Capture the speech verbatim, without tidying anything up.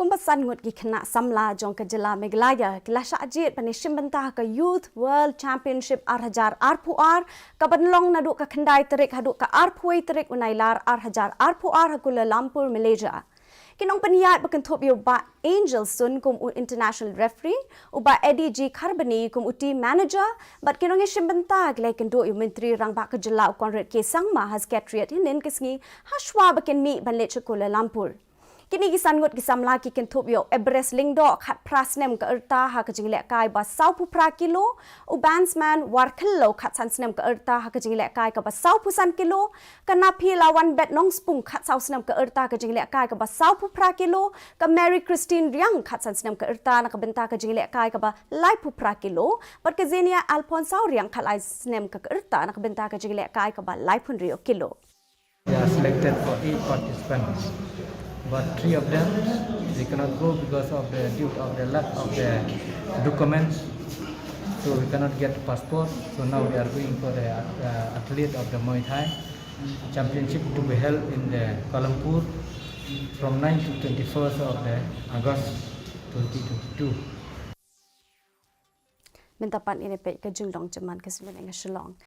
Kumba san ngut ki khynnah samla jong ka jylla Meghalaya ki la shah jied ban ïashim bynta ha ka Youth World Championship ar hajar arphew ar, kaban long naduh ka khyndai tarik haduh ka arphew wei tarik u Nailar ar hajar arphew ar ha Kuala Lumpur, Malaysia. Ki nongpynïaid ba kynthup ïa u Bah Angel Sun kum u international referee, u Bah Eddie G Kharbani kum u team manager, bad ki nongïashim bynta ki la ïakynduh ïa u Myntri Rangbah ka jylla u Conrad K Sangma ha Secretariat hynnin ka sngi, hashwa ba kin mih ban leit sha Kuala Lumpur. Kine ki san ngut ki samla ki kynthup ïa u Everest Lyngdoh, khatphra snem ka rta ha ka jinglehkai ba sawphew phra kilo, u Bansman Warkhyllo, khatsan snem ka rta ha ka jinglehkai kaba sawphew san kilo, ka Naphi Lawanbet Nongspung, khatsaw snem ka rta ha ka jinglehkai kaba sawphew phra kilo, ka Mary Christine Riang, khatsan snem ka rta na ka bynta ka jinglehkai kaba laiphew phra kilo, bad ka Zenia Alphonse Riang, khatlai snem ka rta na ka bynta ka jinglehkai kaba laiphew hynriew kilo. They are selected for eight participants, but three of them, they cannot go because of the, due of the lack of the documents. So we cannot get passport. So now we are going for the uh, athlete of the Muay Thai championship to be held in the Kuala Lumpur from nine to twenty-first of the August twenty twenty-two. Mynta pat ngin ïa peit ka jinglong jingman ka symbai na Shillong.